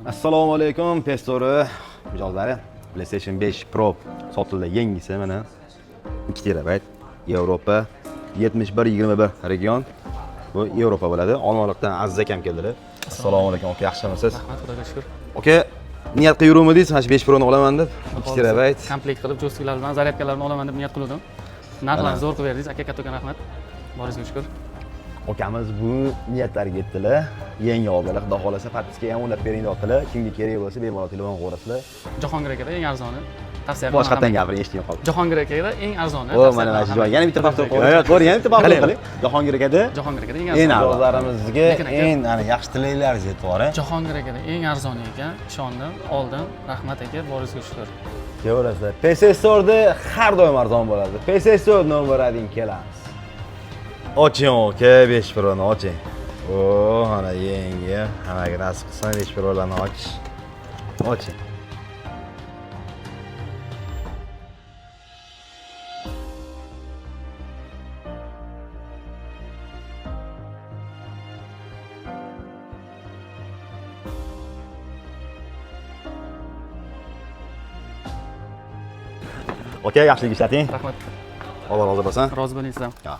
Assalomu alaykum, Pestori mijozlari. PlayStation 5 Pro sotildi, yangisi mana 2 terabayt, Yevropa 7121 region. Bu Yevropa bo'ladi. Olmaliqdan Aziz akam keldilar. Assalomu alaykum, aka, yaxshimisiz? Rahmat, xudoga shukur. Aka, niyat qilib yuruvmidingiz? Mana shu 5 Pro'ni olaman deb, 2 terabayt. Komplekt qilib, joystiklar bilan, zaryadkalar bilan olaman deb niyat qilgandim. Narxlarni zo'r qilib berdingiz, aka, kattakon rahmat. Boringizga shukur. Akamiz bu niyatlariga yetdilar. Yangi oldilar. Xudo xolasa, подписка ham o'ynab bering deyaptilar. Kimga kerak bo'lsa, bemalol telefon qilaverasizlar. Jahongir akada eng arzoni. Tavsiya qilaman. Boshqatdan gapiring, eshitmay qoldim. Jahongir akada eng arzoni. O, Tavsiya mana mana shu qilaman. joy. Yana bitta повтор qiling. Yo'q, yana bitta повтор qiling. Jahongir akada Jahongir akada eng eng arzoni. arzon. Mijozlarimizga Lekin aka- eng ana yaxshi tilaklaringiz yetib boring. Jahongir akada eng arzoni ekan, ishondim, oldim. Rahmat aka, boringizga shukur. Kelaverasizlar. PC Store'da har doim arzon bo'ladi. PC Store nomer 1 kelamiz. Oching aka, 5 Pro'ni oching. O, ana yangi, hammaga nasib qilsin 5 Pro'larni ochish. Oching. Aka, yaxshilik ishlating. Rahmat. Alloh rozi bo'lsin. Rozi bo'ling sizdan. Ya.